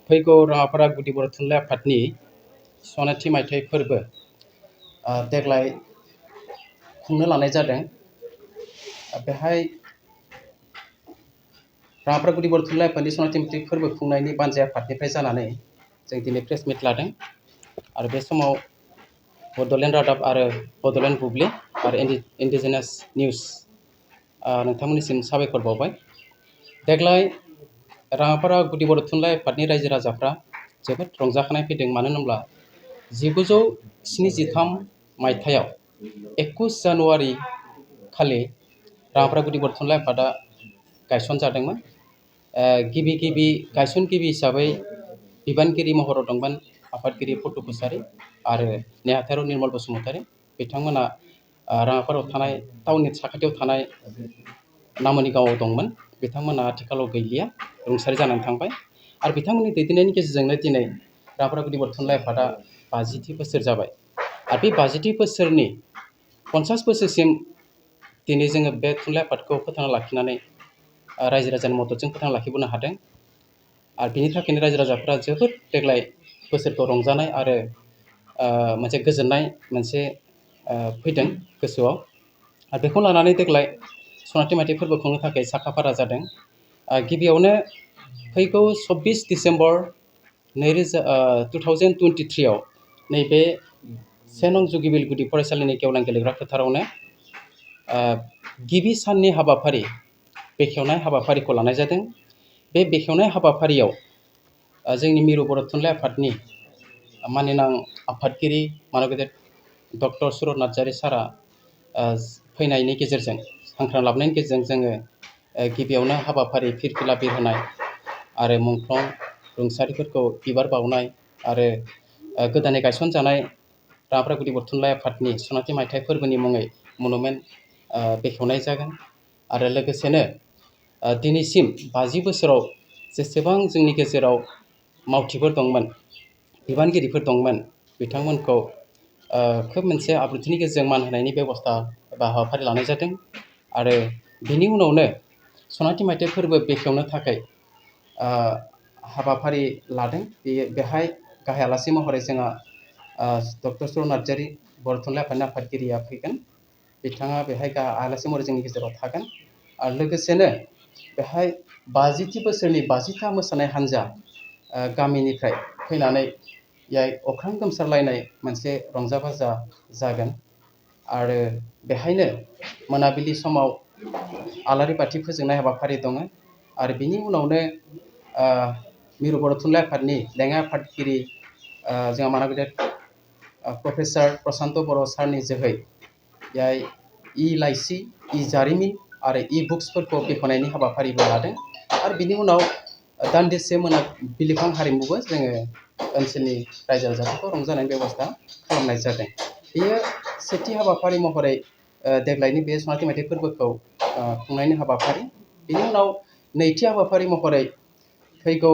फैगौ राङापारा गुदि बर' थुनलाइ आफादनि सनाथि मायथाइ फोरबो देग्लाय खुंनो लानाय जादों। बेहाय राङापारा गुदि बर' थुनलाइ आफादनि सनाथि मायथाइ फोरबो खुंनायनि बानजाय आफादनिफ्राय जानानै जों दिनै प्रेस मिट लादों आरो बे समाव बड'लेण्ड रादाब आरो बड'लेण्ड बुब्लि आरो इन्डिजिनास निउस नोंथांमोननिसिम साबायखर बावबाय। देग्लाय राङापारा गुदि बर' थुनलाइ आफादनि रायजो राजाफ्रा जोबोद रंजाखानाय फैदों। मानो होनोब्ला 1973 मायथाइयाव 21 जानुवारि खालि राङापारा गुदि बर' थुनलाइ आफादा गायसनजादोंमोन। गिबि गायसनगिरि हिसाबै बिबानगिरि महराव दंमोन आफादगिरि पटु कछारी आरो नेहाथारि निर्मल बसुमतारी। बिथांमोना राङापारायाव थानाय टाउननि साखाथियाव थानाय नामोनि गावआव दंमोन। बिथांमोना आथिखालाव गैलिया, रुंसारि जानानै थांबाय। आरो बिथांमोननि दैदेननायनि गेजेरजोंनो दिनै राङापारा गुदि बर' थुनलाइ आफादा 50थि बोसोर जाबाय। आरो बे 50थि बोसोरनि 50 बोसोरसिम दिनै जोङो बे थुनलाइ आफादखौ फोथांना लाखिनानै रायजो राजानि मददजों फोथांना लाखिबोनो हादों। आरो बिनि थाखायनो रायजो राजाफ्रा जोबोद देग्लाय बोसोरखौ रंजानाय आरो मोनसे गोजोननाय फैदों गोसोआव। आरो बेखौ लानानै देग्लाय सनाथि मायथाइ फोरबो खुंनो थाखाय साखाफारा जादों। गिबियावनो फैगौ 24 डिसेम्बर 2023 आव नैबे 1 नं जुगिबिल गुदि फरायसालिनि गेवलां गेलेग्रा फोथारावनो गिबि साननि हाबाफारि बेखेवनाय हाबाफारिखौ लानाय जादों। बे बेखेवनाय हाबाफारियाव जोंनि मिरु बर' थुनलाइ आफादनि माननिनां आफादगिरि मानगेजेर डक्टर सुरत नार्जारी सारआ फैनायनि गेजेरजों, हांख्रां लाबोनायनि गेजेरजों जोङो गिबियावनो हाबाफारि फिरफिला बिरहोनाय आरो मुंख्लं रुंसारिफोरखौ बिबार बावनाय आरो गोदानै गायसनजानाय राङापारा गुदि बर' थुनलाइ आफादनि सनाथि मायथाइ फोरबोनि मुङै मनुमेन्ट बेखेवनाय जागोन। आरो लोगोसेनो दिनैसिम 50 बोसोराव जेसेबां जोंनि गेजेराव मावथिफोर दंमोन, बिबानगिरिफोर दंमोन, बिथांमोनखौ खोब मोनसे आब्रुथिनि गेजेरजों मान होनायनि बेबस्था एबा हाबाफारि लानाय जादों। आरो बिनि उनावनो सनाथि मायथाइ फोरबो बेखेवनो थाखाय हाबाफारि लादों। बेहाय गाहाय आलासि महरै जोंहा डक्टर सुरत नार्जारी बर' थुनलाइ आफादनि आफादगिरिया फैगोन। बिथाङा बेहाय आलासि महरै जोंनि गेजेराव थागोन। आरो लोगोसेनो बेहाय 50थि बोसोरनि 50था मोसानाय हान्जा गामिनिफ्राय फैनानै बेहाय अख्रां गोमसारलायनाय मोनसे रंजा बाजा जागोन। आरो बेहायनो मोनाबिलि समाव आलारि बाथि फोजोंनाय हाबाफारि दङ। आरो बिनि उनावनो मिरु बर' थुनलाइ आफादनि लेङाइ आफादगिरि जोंहा मानगेजेर प्रफेसार प्रसान्त बर' सारनि जोहै बेहाय लाइसि, जारिमिन आरो बुक्सफोरखौ बेखेवनायनि हाबाफारिबो लादों। आरो बिनि उनाव दान्दिसे बिलिफां हारिमुबो जोङो ओनसोलनि रायजो राजाफोरखौ रंजानायनि बेबस्था खालामनाय जादों। बेयो सेथि हाबाफारि महरै देग्लायनि बे सनाथि मायथाइ फोरबोखौ खुंनायनि हाबाफारि। बिनि उनाव नैथि हाबाफारि महरै फैगौ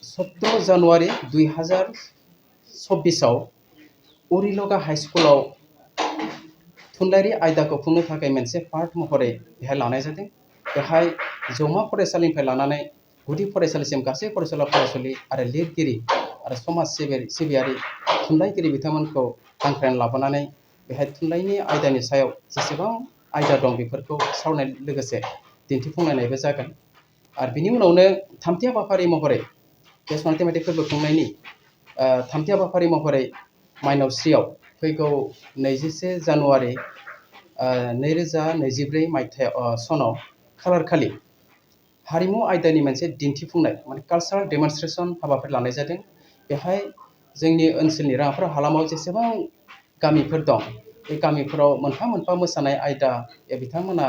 17 जानुवारि 2024 आव उरिलगा हाइ स्कुलाव थुनलाइयारि आयदाखौ खुंनो थाखाय मोनसे पार्ट महरै बेहाय लानाय जादों। बेहाय जौमा फरायसालिनिफ्राय लानानै गुदि फरायसालिसिम गासै फरायसुला फरायसुलि आरो लिरगिरि आरो समाज सिबियारि थुनलाइगिरि बिथांमोनखौ हांख्रायना लाबोनानै बेहाय थुनलाइनि आयदानि सायाव जेसेबां आयदा दं बेफोरखौ सावरायनाय लोगोसे दिन्थिफुंलायनायबो जागोन। आरो बिनि उनावनो थामथि हाबाफारि महरै बे सनाथि मायथाइ फोरबो खुंनायनि थामथि हाबाफारि महरै माइनावस्रियाव फैगौ 21 जानुवारि 2024 सनाव खालार खालि हारिमु आयदानि मोनसे दिन्थिफुंनाय कालचारेल डेमनस्ट्रेसन हाबाफारि लानाय जादों। बेहाय जोंनि ओनसोलनि राङापारा हालामाव जेसेबां गामिफोर दं, बे गामिफोराव मोनफा मोनफा मोसानाय आयदा बिथांमोना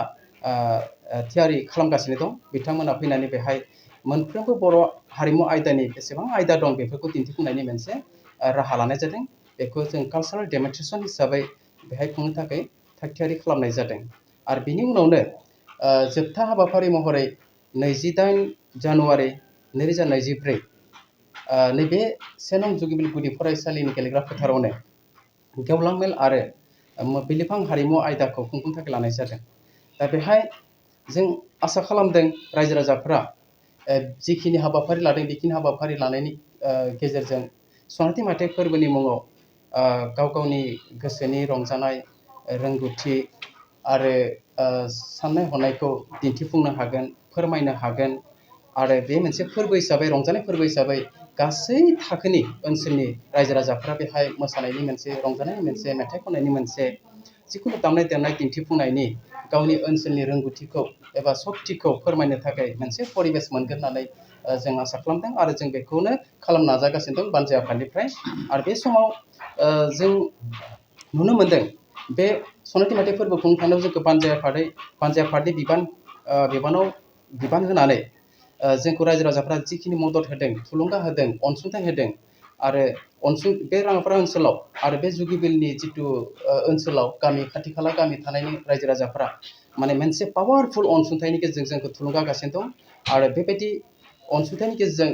थियारि खालामगासिनो दं। बिथांमोना फैनानै बेहाय मोनफ्रोमबो बर' हारिमु आयदानि बेसेबां आयदा दं बेफोरखौ दिन्थिफुंनायनि मोनसे राहा लानाय जादों। बेखौ जों कालचारेल डेमनस्ट्रेसन हिसाबै बेहाय खुंनो थाखाय थागथियारि खालामनाय जादों। आरो बिनि उनावनो जोबथा हाबाफारि महरै 28 जानुवारि 2024 नैबे 1 नं जुगिबिल गुदि फरायसालिनि गेलेग्रा फोथारावनो गेवलां मेल आरो बिलिफां हारिमु आयदाखौ खुंफुंनो थाखाय लानाय जादों। दा बेहाय जों आसा खालामदों रायजो राजाफोरा जिखिनि हाबाफारि लादों बेखिनि हाबाफारि लानायनि गेजेरजों सनाथि मायथाइ फोरबोनि मुङाव गाव गावनि गोसोनि रंजानाय रोंगौथि आरो साननाय हनायखौ दिन्थिफुंनो हागोन, फोरमायनो हागोन। आरो बे मोनसे फोरबो हिसाबै, रंजानाय फोरबो हिसाबै गासै थाखोनि ओनसोलनि रायजो राजाफ्रा बेहाय मोसानायनि मोनसे, रंजानायनि मोनसे, मेथाइ खननायनि मोनसे, जिखुनु दामनाय देनाय दिन्थिफुंनायनि गावनि ओनसोलनि रोंगौथिखौ एबा सक्तिखौ फोरमायनो थाखाय मोनसे परिबेस मोनगोन होननानै जों आसा खालामदों आरो जों बेखौनो खालामनो नाजागासिनो दं बानजाय आफादनिफ्राय। आरो बे समाव जों नुनो मोनदों बे सनाथि मायथाइ फोरबो खुंनो थांनायाव जोंखौ बानजाय आफादनि बिबान होनानै जोंखौ रायजो राजाफ्रा जिखिनि मदद होदों, थुलुंगा होदों, अनसुंथाइ होदों आरो बे राङापारा ओनसोलाव आरो बे जुगिबिलनि जिथु ओनसोलाव गामि, खाथि खाला गामि थानायनि रायजो राजाफ्रा माने मोनसे पावारफुल अनसुंथाइनि गेजेरजों जोंखौ थुलुंगा होगासिनो दं। आरो बेबायदि अनसुंथाइनि गेजेरजों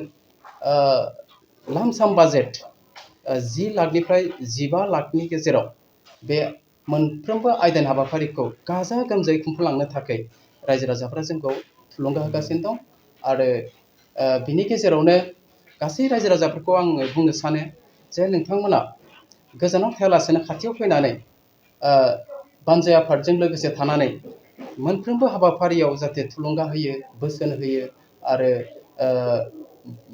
लामसाम बाजेट 10 लाखनिफ्राय 15 लाखनि गेजेराव बे मोनफ्रोमबो आयदानि हाबाफारिखौ गाजा गोमजायै खुंफुंलांनो थाखाय रायजो राजाफ्रा जोंखौ थुलुंगा होगासिनो दं। आरो बिनि गेजेरावनो गासै रायजो राजाफोरखौ आङो बुंनो सानो जे नोंथांमोना गोजानाव थायालासेनो खाथियाव फैनानै बानजाय आफादजों लोगोसे थानानै मोनफ्रोमबो हाबाफारियाव जाहाथे थुलुंगा होयो, बोसोन होयो आरो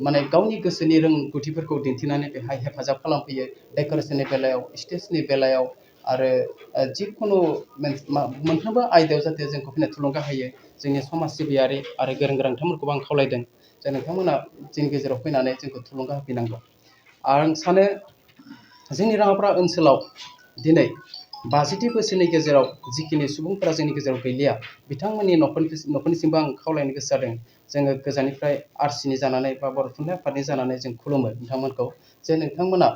माने गावनि गोसोनि रोंगौथिफोरखौ दिन्थिनानै बेहाय हेफाजाब खालामफैयो। डेक'रेसननि बेलायाव, स्टेजनि बेलायाव आरो जिखुनु मोनफ्रोमबो आयदायाव जाहाथे जोंखौ फैना थुलुंगा होयो। जोंनि समाज सिबियारि आरो गोरों गोरा नोंथांमोनखौबो आं खावलायदों जे नोंथांमोना जोंनि गेजेराव फैनानै जोंखौ थुलुंगा होफैनांगौ। आं सानो जोंनि राङापारा ओनसोलाव दिनै 50 बोसोरनि गेजेराव जिखिनि सुबुंफोरा जोंनि गेजेराव गैलिया, बिथांमोननि न'खरनिसिमबो आं खावलायनो गोसो जादों। जोङो गोजाननिफ्राय आरसिनि जानानै बा बर' थुनलाइ आफादनि जानानै जों खुलुमो नोंथांमोनखौ जे नोंथांमोना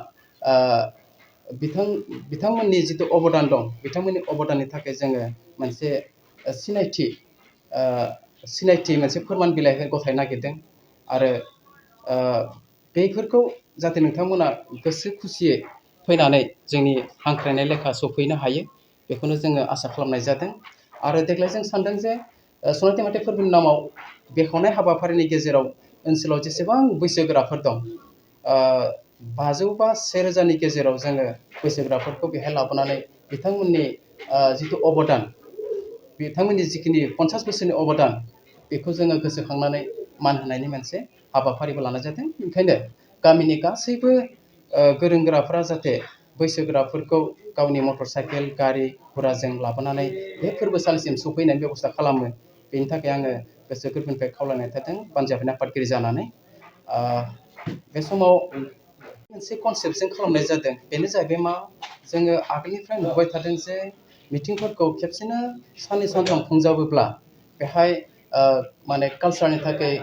बिथांमोननि जिथु अबदान दं, बिथांमोननि अबदाननि थाखाय जोङो मोनसे सिनायथि मोनसे फोरमान बिलाइ गथायनो नागिरदों। आरो बेफोरखौ जाहाथे नोंथांमोना गोसो खुसियै फैनानै जोंनि हांख्रायनाय लेखा सफैनो हायो, बेखौनो जोङो आसा खालामनाय जादों। आरो देग्लाय जों सानदों जे सनाथि मायथाइ फोरबोनि नामाव बेखेवनाय हाबाफारिनि गेजेराव ओनसोलाव जेसेबां बैसोगोराफोर दं, 500 बा 1000नि गेजेराव जोङो बैसोगोराफोरखौ बेहाय लाबोनानै बिथांमोननि जिथु अबदान, बिथांमोननि जिखिनि 50 बोसोरनि अबदान, बेखौ जोङो गोसोखांनानै मान होनायनि मोनसे हाबाफारिबो लानाय जादों। ओंखायनो गामिनि गासैबो गोरों गोराफ्रा जाहाथे बैसोगोराफोरखौ गावनि मटर साइकेल, गारि घुराजों लाबोनानै बे फोरबोसालिसिम सफैनायनि बेब'स्था खालामो। बेनि थाखाय आङो गोसो गोरबोनिफ्राय खावलायनाय थादों बानजाय आफादनि आफादगिरि जानानै। बे समाव मोनसे कनसेप्टजों खालामनाय जादों, बेनो जाहैबाय मा, जोङो आगोलनिफ्राय नुबाय थादों जे मिटिंफोरखौ खेबसेनो साननै सानथाम खुंजाबोब्ला बेहाय माने कालसारनि थाखाय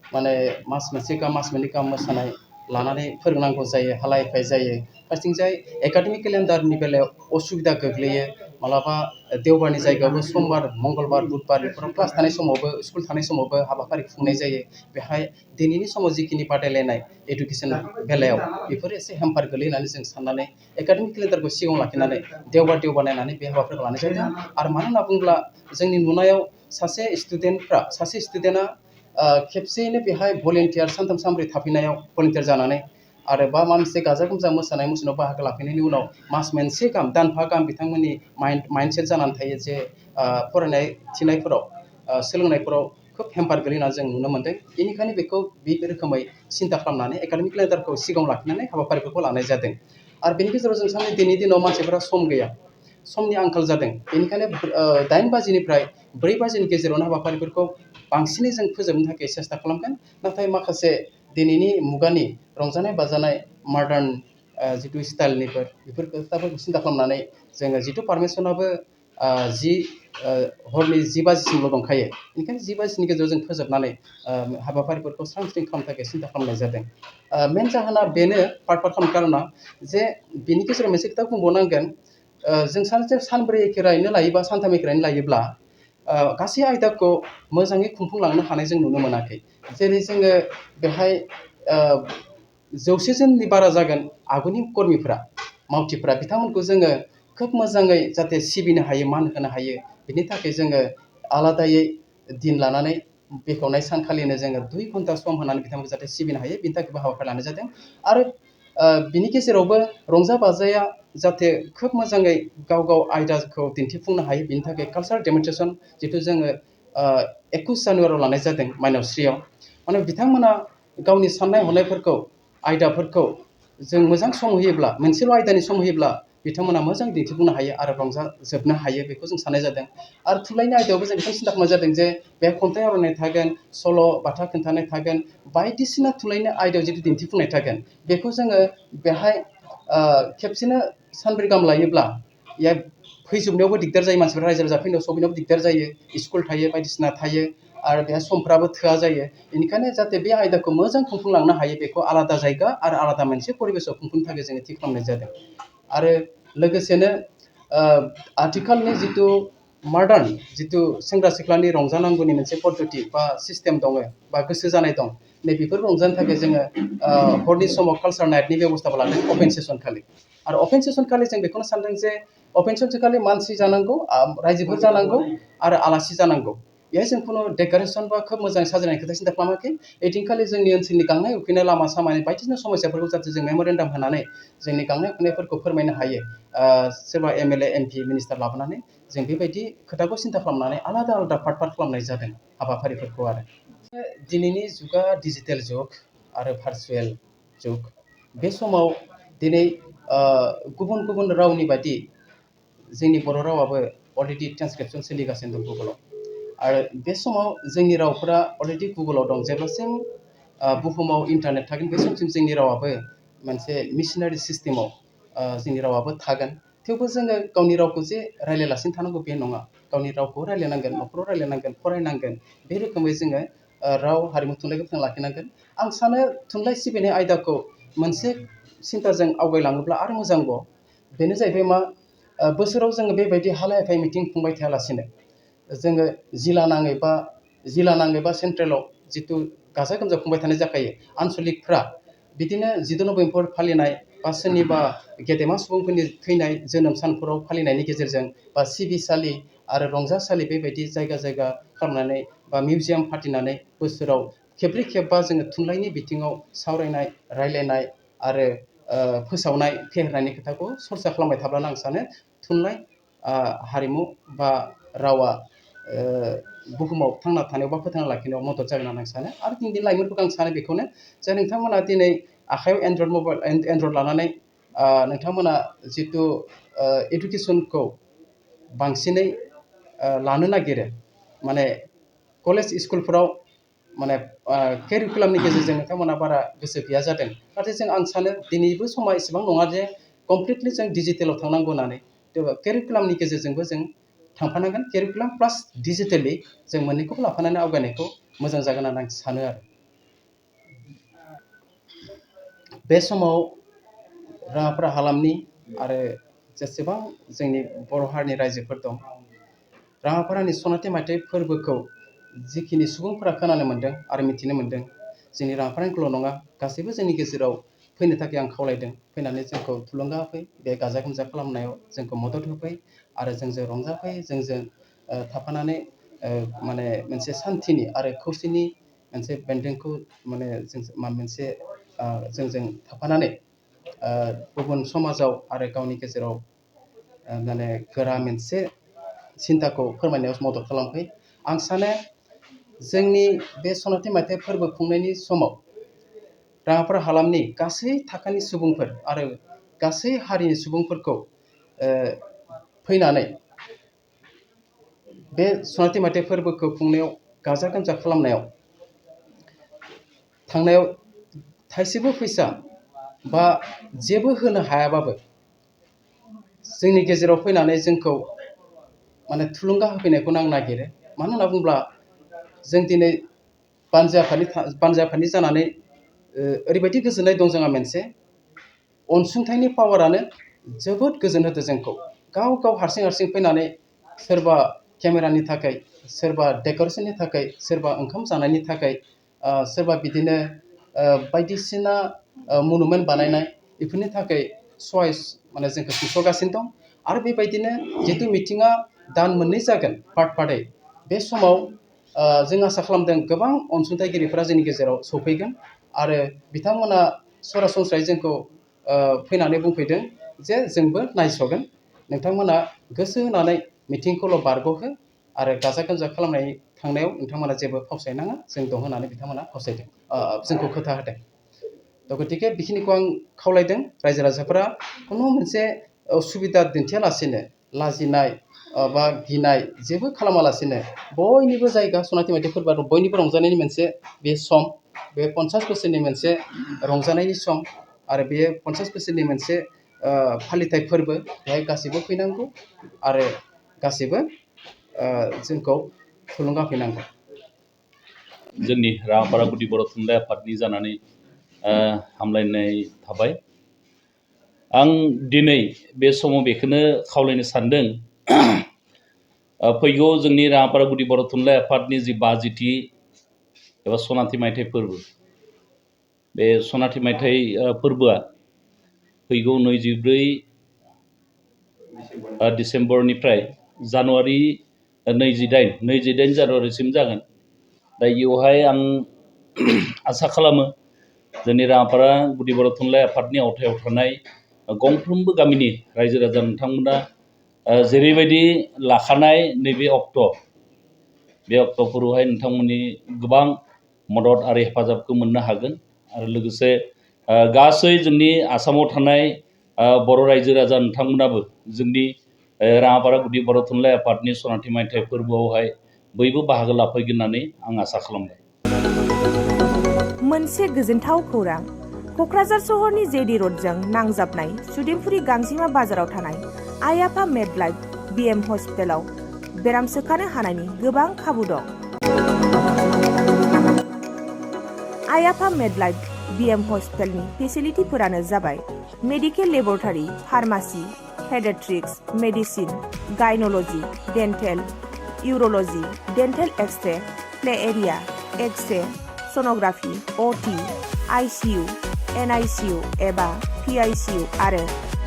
माने मास मोनसे गाहाम, मास मोननै गाहाम मोसानाय लानानै फोरोंनांगौ जायो, हालाय हाफाय जायो। फारसेथिंजाय एकाडेमिक केलेन्डारनि बेलायाव असुबिदा गोग्लैयो। मालाबा देवबारनि जायगायावबो समबार, मंगलबार, बुधबार बेफोराव क्लास थानाय समावबो, स्कुल थानाय समावबो हाबाफारि खुंनाय जायो। बेहाय दिनैनि समाव जिखिनि बादायलायनाय इडुकेसन बेलायाव बेफोरो एसे हेम्पार गोलैयो होननानै जों साननानै एकाडेमिक केलेन्डारखौ सिगाङाव लाखिनानै देवबार नायनानै बे हाबाफारिखौ लानाय जादों। आरो मानो होनना बुङोब्ला जोंनि नुनायाव सासे स्टुडेन्टआ खेबसेयैनो बेहाय भलेन्टियार सानथाम सानब्रै थाफैनायाव भलेन्टियार जानानै आरो माबा मोनसे गाजा गोमजा मोसानाय मुसुरनायाव बाहागो लाफैनायनि उनाव मास मोनसे गाहाम, दानफा गाहाम बिथांमोननि माइन्डसेट जानानै थायो जे फरायनाय थिनायफोराव, सोलोंनायफोराव खोब हेम्पार गोलैयो होनना जों नुनो मोनदों। बेनिखायनो बेखौ बे रोखोमै सिन्था खालामनानै एकाडेमिक केलेन्डारखौ सिगाङाव लाखिनानै हाबाफारिफोरखौ लानाय जादों। आरो बेनि गेजेराव जों सानो दिनैनि दिनाव मानसिफोरा सम गैया, समनि आंखाल जादों। बेनिखायनो 8 बाजिनिफ्राय 4 बाजिनि गेजेरावनो हाबाफारिफोरखौ बांसिनै जों फोजोबनो थाखाय सेस्था खालामगोन। नाथाय माखासे दिनैनि मुगानि रंजानाय बाजानाय मडार्न जिथु स्टाइलनिफोर, बेफोर खोथाफोरखौ सिन्था खालामनानै जोङो जिथु पारमिसनाबो हरनि 10 बाजिसिमल' दंखायो, बेनिखायनो 10 बाजिनि गेजेराव जों फोजोबनानै हाबाफारिफोरखौ स्रां स्रिं खालामनो थाखाय सिन्था खालामनाय जादों। मेन जाहोना बेनो, पार्ट खालामनो कारना जे बेनि गेजेराव मोनसे खोथा बुंबावनांगोन, जों सानसे सानब्रै एखेरायैनो लायोबा, सानथाम एखेरायैनो लायोब्ला गासै आयदाखौ मोजाङै खुंफुंलांनो हानाय जों नुनो मोनाखै। जेरै जोङो बेहाय 100 जननि बारा जागोन आगुनि कर्मिफोरा, मावथिफोरा, बिथांमोनखौ जोङो खोब मोजाङै जाहाथे सिबिनो हायो, मान होनो हायो, बिनि थाखाय जोङो आलादायै दिन लानानै बेखेवनाय सानखालिनो जोङो 2 घन्टा सम होनानै बिथांमोनखौ जाहाथे सिबिनो हायो बिनि थाखाय हाबाफारि लानाय जादों। आरो बिनि गेजेरावबो रंजा बाजाया जाहाथे खोब मोजाङै गाव गाव आयदाखौ दिन्थिफुंनो हायो बिनि थाखाय कालचार डेमनस्ट्रेसन जिथु जोङो 21 जानुवारियाव लानाय जादों माइनावस्रियाव। माने बिथांमोना गावनि साननाय हनायफोरखौ आयदाफोरखौ जों मोजां सम होयोब्ला मोनसेल' आयदानि सम होयोब्ला बिथांमोना मोजां दिन्थिफुंनो हायो आरो रंजाजोबनो हायो बेखौ जों साननाय जादों। आरो थुनलाइनि आयदायावबो जों बेखौ सिन्था खालामनाय जादों जे बे खन्थाइ आवरायनाय थागोन, सल' बाथा खोन्थानाय थागोन, बायदिसिना थुनलाइनि आयदायाव जिथु दिन्थिफुंनाय थागोन बेखौ जोङो बेहाय खेबसेनो सानब्रै गाहाम लायोब्ला फैजोबनायावबो दिगदार जायो, मानसिफोरा रायजो राजा फैनायाव सफैनायावबो दिगदार जायो, स्कुल थायो बायदिसिना थायो आरो बेहा समफ्राबो थोआ जायो। बेनिखायनो जाहाथे बे आयदाखौ मोजां खुंफुंलांनो हायो बेखौ आलादा जायगा आरो आलादा मोनसे परिबेसाव खुंफुंनो थाखाय जोङो थि खालामनाय जादों। आरो लोगोसेनो आथिखालनि जिथु मडार्न जिथु सेंग्रा सिख्लानि रंजानांगौनि मोनसे पद्धति बा सिस्टेम दङ बा गोसो जानाय दं, नैबेफोर रंजानो थाखाय जोङो हरनि समाव कालचार नाइटनि बेबस्थाबो लादों अपेन सेसन खालि। आरो अपेन सेसन खालि जों बेखौनो सानदों जे अपेन सेसन खालि मानसि जानांगौ, रायजोफोर जानांगौ आरो आलासि जानांगौ। बेहाय जों खुनु डेक'रेसन बा खोब मोजां साजायनाय खोथा सिन्था खालामाखै। ओइदिनखालि जोंनि ओनसोलनि गांनाय उखैनाय लामा सामानि बायदिसिना समस्याफोरखौ जाहाथे जों मेम'रेन्डाम होनानै जोंनि गांनाय उखैनायफोरखौ फोरमायनो हायो, सोरबा MLA MP मिनिस्टार लाबोनानै जों बेबायदि खोथाखौ सिन्था खालामनानै आलादा आलादा पार्ट खालामनाय जादों हाबाफारिफोरखौ। आरो दिनैनि जुगा डिजिटेल जुग आरो भार्चुवेल जुग। बे समाव दिनै गुबुन गुबुन रावनि बायदि जोंनि बर' रावाबो अलरेडि ट्रान्सक्रिप्सन सोलिगासिनो दं गुगोलाव। आरो बे समाव जोंनि रावफोरा अलरेडि गुगोलाव दं। जेब्लासिम बुहुमाव इन्टारनेट थागोन बे समसिम जोंनि रावाबो मोनसे मिशनारि सिस्टेमाव जोंनि रावाबो थागोन। थेवबो जोङो गावनि रावखौ जे रायज्लायालासिनो थानांगौ बे नङा। गावनि रावखौ रायज्लायनांगोन, न'खराव रायज्लायनांगोन, फरायनांगोन। बे रोखोमै जोङो राव हारिमु थुनलाइखौ फोथांना लाखिनांगोन। आं सानो थुनलाइ सिबिनाय आयदाखौ मोनसे सिन्थाजों आवगायलाङोब्ला आरो मोजांबाव। बेनो जाहैबाय मा, बोसोराव जोङो बेबायदि हालाय हाफाय मिटिं खुंबाय थायालासिनो जोङो जिल्ला नाङै बा सेन्ट्रेलाव जिथु गाजा गोमजा खुंबाय थानाय जाखायो, आनसलिकफ्रा बिदिनो 14 नबेम्बर फालिनाय बा सोरनिबा गेदेमा सुबुंफोरनि थैनाय जोनोम सानफोराव फालिनायनि गेजेरजों बा सिबिसालि आरो रंजासालि बेबायदि जायगा जायगा खालामनानै बा मिउजियाम फाथिनानै बोसोराव खेबब्रै खेबबा जोङो थुनलाइनि बिथिङाव सावरायनाय, रायज्लायनाय आरो फोसावनाय, फेहेरनायनि खोथाखौ सरसा खालामबाय थाब्लानो आं सानो थुनलाइ हारिमु बा रावा बुहुमाव थांना थानायाव बा फोथांना लाखिनायाव मदद जागोन होननानै आं सानो। आरो दिनै लाइमोनफोरखौ आं सानो बेखौनो जे नोंथांमोना दिनै आखायाव एन्ड्रइड लानानै नोंथांमोना जिथु इडुकेसनखौ बांसिनै लानो नागिरो, माने कलेज स्कुलफोराव माने केरिकुलामनि गेजेरजों नोंथांमोना बारा गोसो गैया जादों। नाथाय आं सानो दिनैबो समा एसेबां नङा जे कमप्लिटलि जों डिजिटेलाव थांनांगौ होननानै। केरिकुलामनि गेजेरजोंबो जों थांफानांगोन। केरिकुलाम प्लास डिजिटेलि जों मोननैखौबो लाफानानै आवगायनायखौ मोजां जागोन होननानै आं सानो। आरो बे समाव राङापारा हालामनि आरो जेसेबां जोंनि बर' हारिनि रायजोफोर दं, राङापारानि सनाथि मायथाइ फोरबोखौ जिखिनि सुबुंफोरा खोनानो मोन्दों आरो मिथिनो मोन्दों, जोंनि राङापारानिल' नङा गासैबो जोंनि गेजेराव फैनो थाखाय आं खावलायदों। फैनानै जोंखौ थुलुंगा होफै, बे गाजा गोमजा खालामनायाव जोंखौ मदद होफै आरो जोंजों रंजाफै, जोंजों थाफानानै माने मोनसे सान्थिनि आरो खौसेनि मोनसे बेन्दोंखौ माने जोंजों थाफानानै गुबुन समाजाव आरो गावनि गेजेराव माने गोरा मोनसे सिन्थाखौ फोरमायनायाव मदद खालामफै। आं सानो जोंनि बे सनाथि मायथाइ फोरबो खुंनायनि समाव राङापारा हालामनि गासै थाखोनि सुबुंफोर आरो गासै हारिनि सुबुंफोरखौ फैनानै बे सनाथि मायथाइ फोरबोखौ खुंनायाव गाजा गोमजा खालामनायाव थांनायाव थाइसेबो फैसा बा जेबो होनो हायाबाबो जोंनि गेजेराव फैनानै जोंखौ माने थुलुंगा होफैनायखौनो आं नागिरो। मानो होनना बुङोब्ला जों दिनै बानजा आफादनि जानानै ओरैबायदि गोजोननाय दं जोंहा मोनसे अनसुंथाइनि पावारानो जोबोद गोजोन होदों जोंखौ। गाव हारसिं फैनानै सोरबा केमेरानि थाखाय, सोरबा डेक'रेसननि थाखाय, सोरबा ओंखाम जानायनि थाखाय, सोरबा बिदिनो बायदिसिना मनुमेन्ट बानायनाय बेफोरनि थाखाय सहाय माने जोंखौ सुंस'गासिनो दं। आरो बेबायदिनो जिथु मिटिङा दान मोननै जागोन पार्ट पार्टै, बे समाव जों आसा खालामदों गोबां अनसुंथाइगिरिफोरा जोंनि गेजेराव सफैगोन आरो बिथांमोना सरासनस्रायै जोंखौ फैनानै बुंफैदों जे जोंबो नायस'गोन नोंथांमोना गोसो होनानै मिटिंखौल' बारग'हो आरो गाजा गोमजा खालामनाय थांनायाव नोंथांमोना जेबो फावसायनाङा जों दं होननानै बिथांमोना फावसायदों जोंखौ खोथा होदों गतिके बेखिनिखौ आं खावलायदों रायजो राजाफोरा खुनु मोनसे उसुबिदा दिन्थियालासेनो लाजिनाय बा गिनाय जेबो खालामालासेनो बयनिबो जायगा सनाथि माइथाइ फोरबोआ बयनिबो रंजानायनि मोनसे बे सम बे 50 बोसोरनि मोनसे रंजानायनि सम आरो बे 50 बोसोरनि मोनसे फालिथाय फोरबो बेहाय गासैबो फैनांगौ आरो गासैबो जोंखौ थुलुंगा होफैनांगौ जोंनि राङापारा गुदि बर' थुनलाइ आफादनि जानानै हामलायनाय थाबाय आं दिनै बे समाव बेखौनो खावलायनो सानदों फैगौ जोंनि राङापारा गुदि बर' थुनलाइ आफादनि जि 50थि एबा सनाथि माइथाइ फोरबो बे सनाथि माइथाइ फोरबोआ फैगौ 24 डिसेम्बरनिफ्राय जानुवारि 28 जानुवारिसिम जागोन दा इयावहाय आं आसा खालामो जोंनि राङापारा गुदि बर' थुनलाइ आफादनि आवथायाव थानाय गंफ्रोमबो गामिनि रायजो राजा नोंथांमोना जेरैबायदि लाखानाय नैबे अक्ट' बे अक्ट'फोरावहाय नोंथांमोननि गोबां मदद आरो हेफाजाबखौ मोननो हागोन आरो लोगोसे गासै जोंनि आसामाव थानाय बर' रायजो राजा नोंथांमोनाबो जोंनि राङापारा गुदि बर' थुनलाइ आफादनि सनाथि माइथाइ फोरबोआवहाय बयबो बाहागो लाफैगोन होननानै आं आसा खालामबाय मोनसे गोजोनथाव खौरां क'क्राझार सहरनि जेडि र'डजों नांजाबनाय सुदेमफुरि गांजिमा बाजाराव थानाय आइ आफा मेडलाइफ बिएम हस्पिटालाव बेराम सोखानो हानायनि गोबां खाबु दं आइ आफा मेडलाइफ बिएम हस्पिटालनि फेसिलिटिफोरानो जाबाय medical laboratory pharmacy paediatrics medicine gynaecology dental urology dental x-ray play area x-ray sonography OT ICU NICU एबा पिआइसिइउ आरो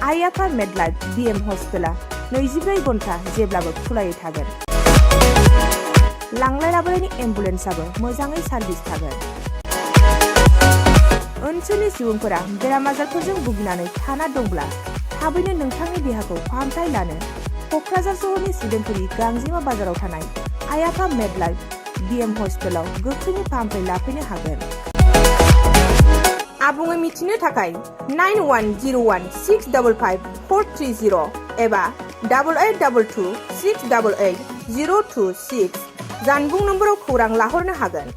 आइ आफा मेडलाइफ बिएम हस्पिटाला 24 घन्टा जेब्लाबो खुलायै थागोन लांलाय लाबोलायनि एम्बुलेन्सआबो मोजाङै सार्भिस थागोन ओनसोलनि सुबुंफोरा बेराम आजारफोरजों भुगिनानै थाना दंब्ला थाबैनो नोंथांनि देहाखौ फाहामथाय लानो क'क्राझार सहरनि सुदेमफुरि गांजिमा बाजाराव थानाय आइ आफा मेडलाइफ बिएम हस्पिटालाव गोख्रैनो फाहामथाय लाफैनो हागोन आबुङै मिथिनो थाखाय 9101655430 एबा 8822688026 जानबुं नम्बराव खौरां लाहरनो हागोन।